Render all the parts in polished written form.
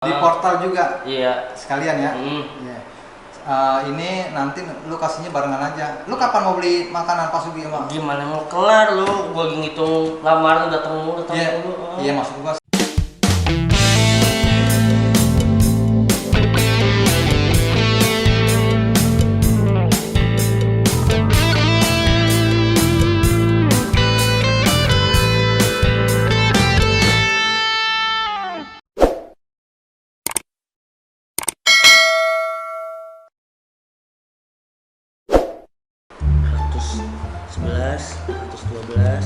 Di portal juga. Iya. Sekalian ya. Iya. Ini nanti lu kasihnya barengan aja. Lu kapan mau beli makanan Pak Sugi emang? Gimana mau kelar lu? Gua lagi ngitung lamaran datang mulu. Iya, maksud gua. Sebelas, 112,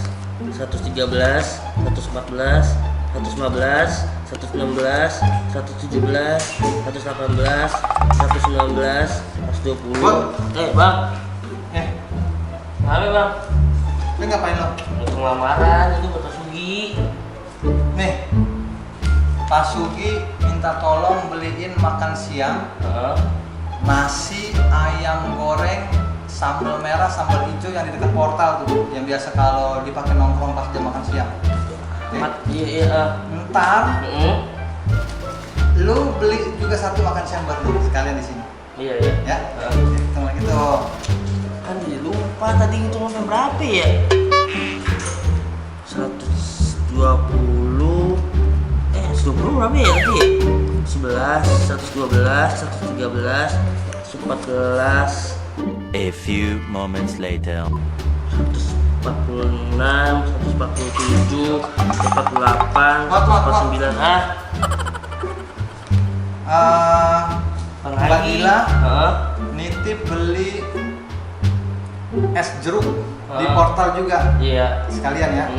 113, 114, 115, 116, 117, 118, 119, 120. Bang. Apa bang? Lu ngapain lo? Ngitung lamaran itu buat Pak Sugi. Nih, Pak Sugi minta tolong beliin makan siang, nasi, ayam goreng, sambal merah, sambal hijau yang di dekat portal tuh, yang biasa kalau dipakai nongkrong pas jam makan siang. Iya. Ntar, lu beli juga satu makan siang buat lu sekalian di sini. Iya. Ya, hitung lagi tuh. Kan jadi lupa tadi ngitung sampai berapa ya? 120. 120 berapa ya tadi? 11, 112, 113, 114. A few moments later. 146, 147, 148, 149. Mbak Dila nitip beli es jeruk di portal juga. Iya. Sekalian ya.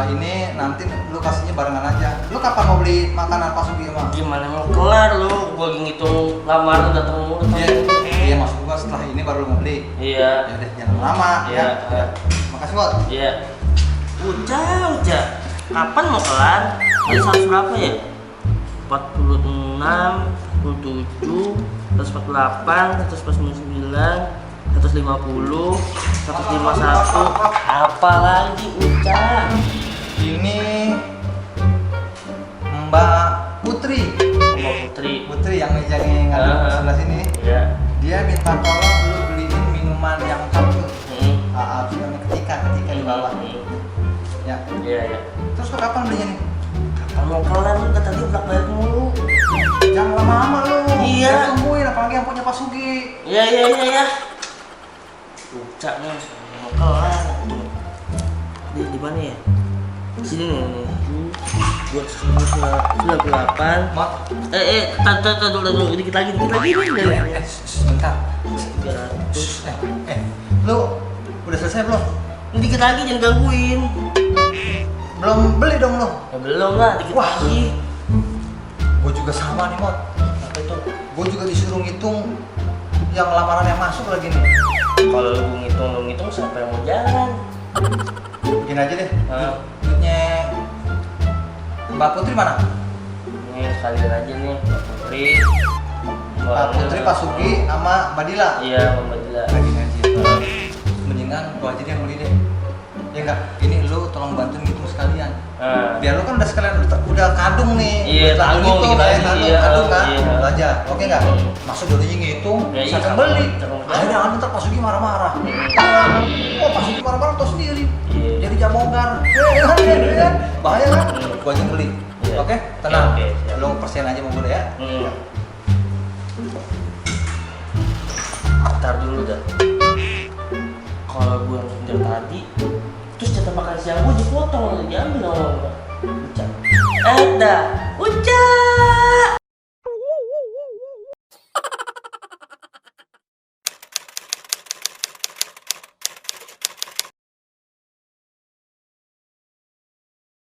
Ini nanti lu kasihnya barengan aja. Lu kapan mau beli makanan Pak Sugi emang? Gimana mau kelar lu? Gua lagi ngitung lamaran datang mulu. Iya, maksud gua setelah ini baru lu mau beli. Iya. Ya udah, jangan lama. Iya. Ya. Makasih, Bot. Iya. Udah. Kapan mau kelar? Tadi 100 berapa ya? 46, 47, 148, 149, 150, 151. Apa lagi Uca? Ini Mbak Putri. Mbak Putri. Putri yang ngadu sebelah sini. Iya. Dia minta tolong lu beliin minuman yang capcus. Ketika di bawah. Ya. Iya. Terus kok kapan belinya nih? Kapan mau kelar lu? Tadi belak balik mulu. Jangan lama-lama lu. Iya. Saya tungguin apalagi yang punya Pak Sugi. Iya. Uca nih mau kelar. Di mana ya? Sini nih. 298. Tadi dulu dikit lagi nih. Sebentar. 300. Lu udah selesai belum? Dikit lagi jangan gangguin. Belum beli dong lu? Ya belum lah, dikit lagi. Gue juga sama nih, Mot. Apa itu? Gue juga disuruh ngitung yang lamaran yang masuk lagi nih. Kalau lu ngitung siapa yang mau jalan? Begini aja deh. Duitnya Mbak Putri mana? Ini sekalian aja nih, Mbak Putri. Mbak Putri, Pak Sugi, sama Mbak Dila. Iya, Mbak Dila. Lagi aja. Mendingan gua aja deh yang beli deh. Ya enggak, ini lu tolong bantuin ngitung sekalian. Biar lu kan udah sekalian udah kadung nih. Iya, tanggung gitu, kadung kan. Iya. Lu aja. Oke enggak? Masa dulunya ngitung, Ya, bisa iya, beli. Jangan Jangan ntar Pak Sugi marah-marah. Oh, Pak Sugi marah-marah tau sendiri. Iya. Jadi jabongkar. Bahaya kan? Gua aja yang beli. Iya. Oke, tenang. Oke, siap. Lu persen aja mau gue deh ya. Ntar dulu dah. Kalau gue ngejar tadi, terus jatah makan siang gue dipotong, diambil sama Uca. Uca.